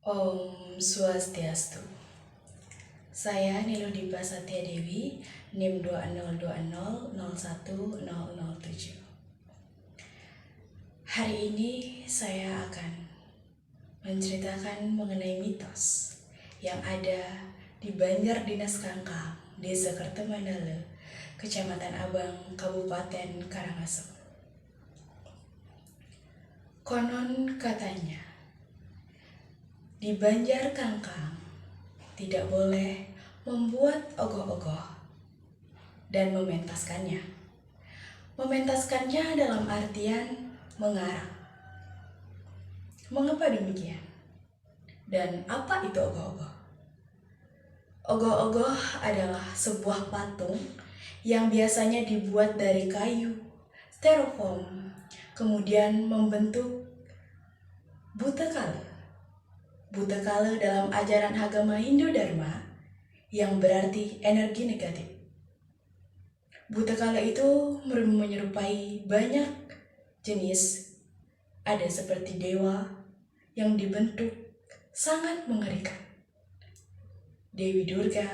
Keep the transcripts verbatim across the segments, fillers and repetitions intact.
Om Swastiastu. Saya Niluh Dipa Satya Dewi, nim dua nol dua nol nol satu nol nol tujuh. Hari ini saya akan menceritakan mengenai mitos yang ada di Banjar Dinas Kangkang, Desa Kertemandala, Kecamatan Abang, Kabupaten Karangasem. Konon katanya, di Banjar Kangkang tidak boleh membuat ogoh-ogoh dan mementaskannya. Mementaskannya dalam artian mengarang. Mengapa demikian? Dan apa itu ogoh-ogoh? Ogoh-ogoh adalah sebuah patung yang biasanya dibuat dari kayu, styrofoam, kemudian membentuk buta kala. Buta kala dalam ajaran agama Hindu Dharma yang berarti energi negatif. Buta kala itu mer-, menyerupai banyak jenis, ada seperti dewa yang dibentuk sangat mengerikan. Dewi Durga,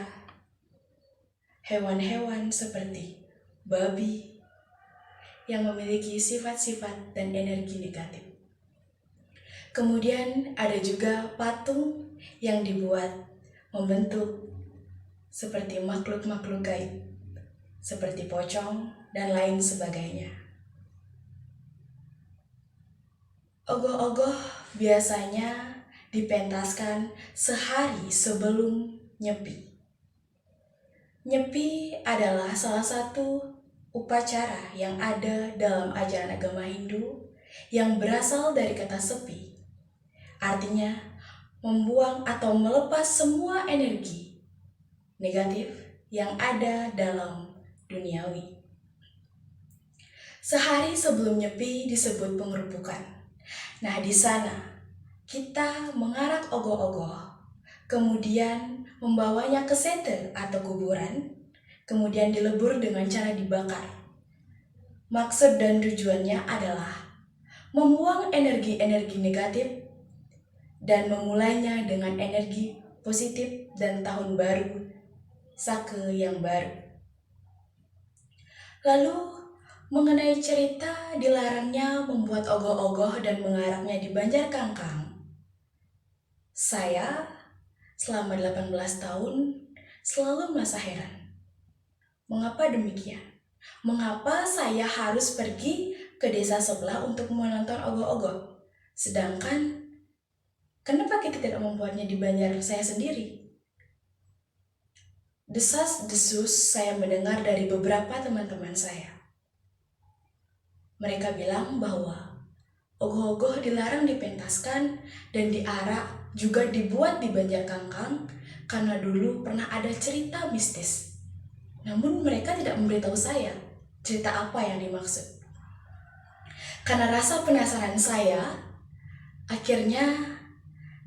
hewan-hewan seperti babi yang memiliki sifat-sifat dan energi negatif. Kemudian ada juga patung yang dibuat membentuk seperti makhluk-makhluk gaib, seperti pocong dan lain sebagainya. Ogoh-ogoh biasanya dipentaskan sehari sebelum Nyepi. Nyepi adalah salah satu upacara yang ada dalam ajaran agama Hindu yang berasal dari kata sepi. Artinya, membuang atau melepas semua energi negatif yang ada dalam duniawi. Sehari sebelum Nyepi disebut pengerupukan. Nah, di sana kita mengarak ogoh-ogoh, kemudian membawanya ke seta atau kuburan, kemudian dilebur dengan cara dibakar. Maksud dan tujuannya adalah membuang energi-energi negatif dan memulainya dengan energi positif dan tahun baru Saka yang baru. Lalu, mengenai cerita dilarangnya membuat ogoh-ogoh dan mengaraknya di Banjar Kangkang, saya selama delapan belas tahun selalu merasa heran. Mengapa demikian? Mengapa saya harus pergi ke desa sebelah untuk menonton ogoh-ogoh? Sedangkan, kenapa kita tidak membuatnya di Banjar saya sendiri? Desas-desus saya mendengar dari beberapa teman-teman saya. Mereka bilang bahwa ogoh-ogoh dilarang dipentaskan dan diarak juga dibuat di Banjar Kangkang karena dulu pernah ada cerita mistis. Namun mereka tidak memberitahu saya cerita apa yang dimaksud. Karena rasa penasaran saya, akhirnya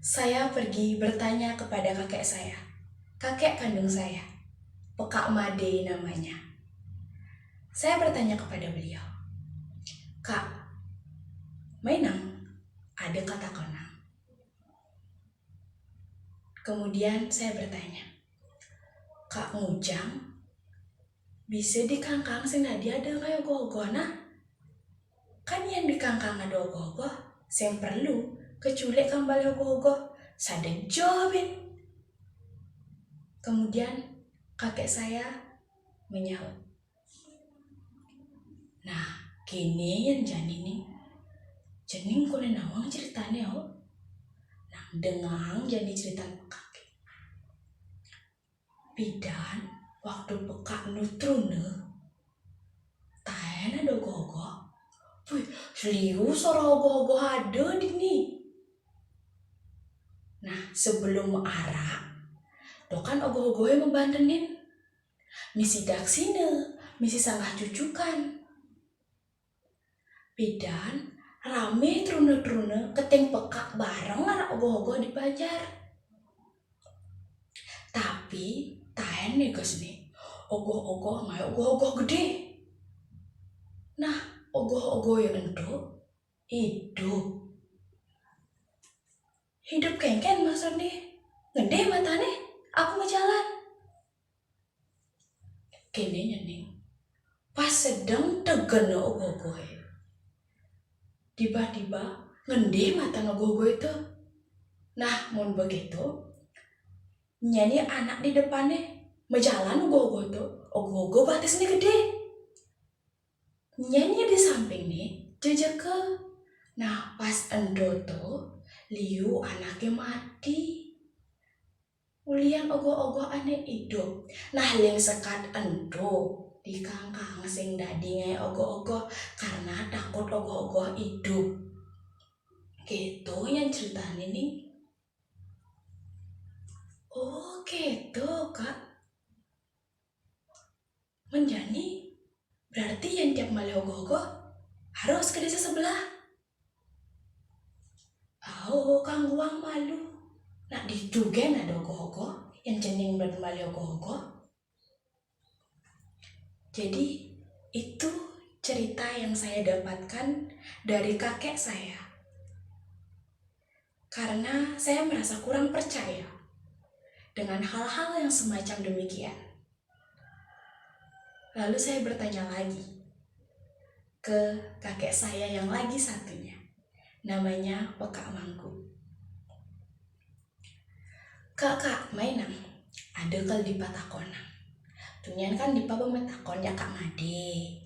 saya pergi bertanya kepada kakek saya, kakek kandung saya, Pekak Made namanya. Saya bertanya kepada beliau, "Kak, mai nang, ada kata kau nang?" Kemudian saya bertanya, "Kak Ngujang, bisa di Kangkang sing dadi ada ngai ogoh-ogoh nah? Kan yang di Kangkang ada ogoh-ogoh, sing perlu keculik kambal ogoh-ogoh, sadek jobin." Kemudian kakek saya menyaut, "Nah, kene yang jani nih. Jening kone nawang ceritane, oh. Nah, dengang jani cerita kakek." Pidan, waktu pekak nutrune, taen ada ogoh-ogoh. Wih, seliu sora ogoh-ogoh ada dini. Nah, sebelum arak, dokan ogoh-ogohe membantenin. Misi daksine, misi sanggah cucukan. Pidan, rame trune-trune keteng pekak bareng arak ogoh-ogoh di Banjar. Tapi, taen nih, Gus, nih. Ogoh-ogoh, ngai ogoh-ogoh gede. Nah, ogoh-ogoh yang ento, idup. Idup kéngkén maksudné? Ngendé matané, apa majalan? Kéné nyening. Pas sedeng tegen ogoh-ogohé. Tiba-tiba ngendé matané ogoh-ogoh itu. Nah, mun begitu, nyeni anak di depanné majalan ogoh-ogoh itu, ogoh-ogoh batisné gedé. Nyeni di sampingné jejeke. Nah, pas ento to, liu anaké mati. Ulian ogoh-ogoh ané idup. Nah, ling sekat ento, dikangkang sing dadi ngaé ogoh-ogoh karena takut ogoh-ogoh idup. Kéto nyén ceritané ning. Oh, kéto, Kak. Menjani, berarti yén tiap malih ogoh-ogoh harus ke desa sebelah. Au, kangguang malu. Nak ditu gén ada ogoh-ogoh, yén cening bad malih ogoh-ogoh. Jadi, itu cerita yang saya dapatkan dari kakek saya. Karena saya merasa kurang percaya dengan hal-hal yang semacam demikian. Lalu saya bertanya lagi ke kakek saya yang lagi satunya. Namanya Pekak Mangku. "Kak, Kak, mai nang. Ada kal dipa takonang." Tunian kan dipa ba matakon ya Kak Madé.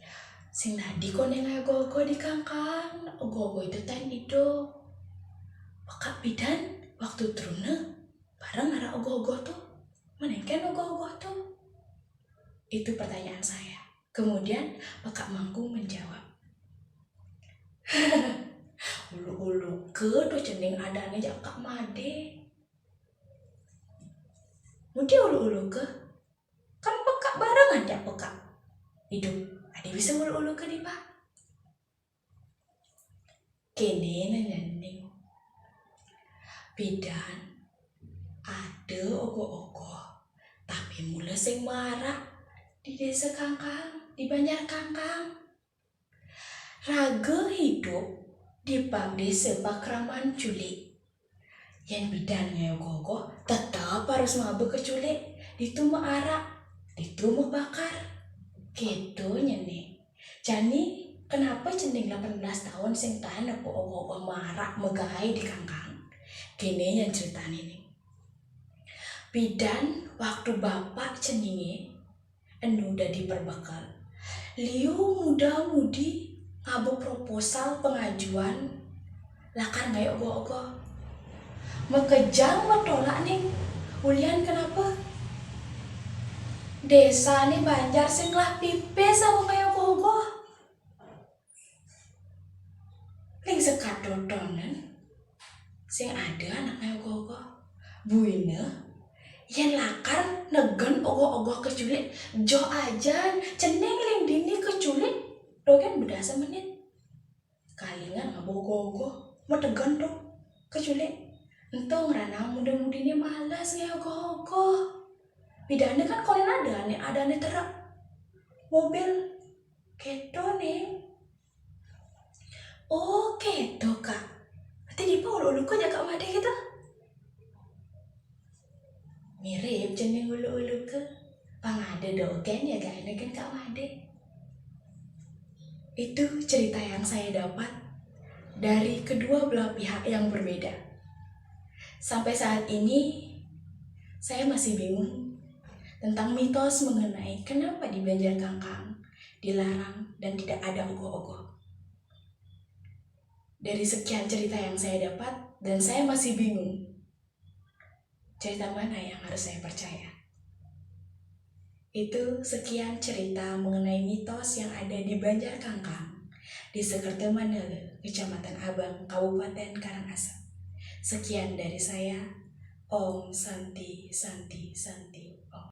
"Sing dadi koné ngaé ogoh-ogoh dikangkang, ogoh-ogoh itu taén idup. Pekak pidan waktu truna, bareng araq ogoh-ogoh to. Menengken ogoh-ogoh to?" Itu pertanyaan saya. Kemudian Pekak Mangku menjawab, "Ulu-uluké to cening adané jak Kak Madé." "Mudi ulu-uluké? Kan pekak barengan jak pekak idup. Adi bisa ulu-uluké dipa?" Kéné nyening. "Pidan, ada ogoh-ogoh, tapi mula sing maraq di desa Kangkang, di Banjar Kangkang. Raga idup di pa-, desa Pakraman Culik. Yén pidan ngaé ogoh-ogoh, tetep harus maba ke Culik. Ditu meh araq, ditu meh bakar." Kéto nyening. "Jani, kenapa cening delapan belas taun sing taén nepuh ogoh-ogoh maraq magaé di Kangkang?" Kéné nyén ceritané ning. "Pidan, waktu bapak ceningé enu dadi perbekel, liu muda-mudi ngaba proposal pengajuan lakar ngaé ogoh-ogoh. Makejang matolak ning. Ulian kenapa? Désané Banjar sing ngelah pipis apa ngaé ogoh-ogoh." Ling sekat totonan sing ada anak ngaé ogoh-ogoh. Buina, yén lakar negen ogoh-ogoh ke Culik, joh ajan, cening ling dini ke Culik, dogén bedasa menit. Kalingan ngaba ogoh-ogoh, mategen to ke Culik. Ento ngranang muda-mudiné males ngaé ogoh-ogoh. Pidané kan koné adané, adané truk, mobil. Kéto, Ning. Oh, kéto, Kak. Berarti dipa ulu-uluké jak Kak Madé kéto? Mirip cening ulu-uluké. Pang ada dogén ya gaéné gén Kak Madé. Itu cerita yang saya dapat dari kedua belah pihak yang berbeda. Sampai saat ini, saya masih bingung tentang mitos mengenai kenapa di Banjar Kangkang dilarang dan tidak ada ogoh-ogoh. Dari sekian cerita yang saya dapat, dan saya masih bingung, cerita mana yang harus saya percaya. Itu sekian cerita mengenai mitos yang ada di Banjar Kangkang, di Sekerta Manala, Kecamatan Abang, Kabupaten Karangasem. Sekian dari saya. Om Santi, Santi, Santi, Om.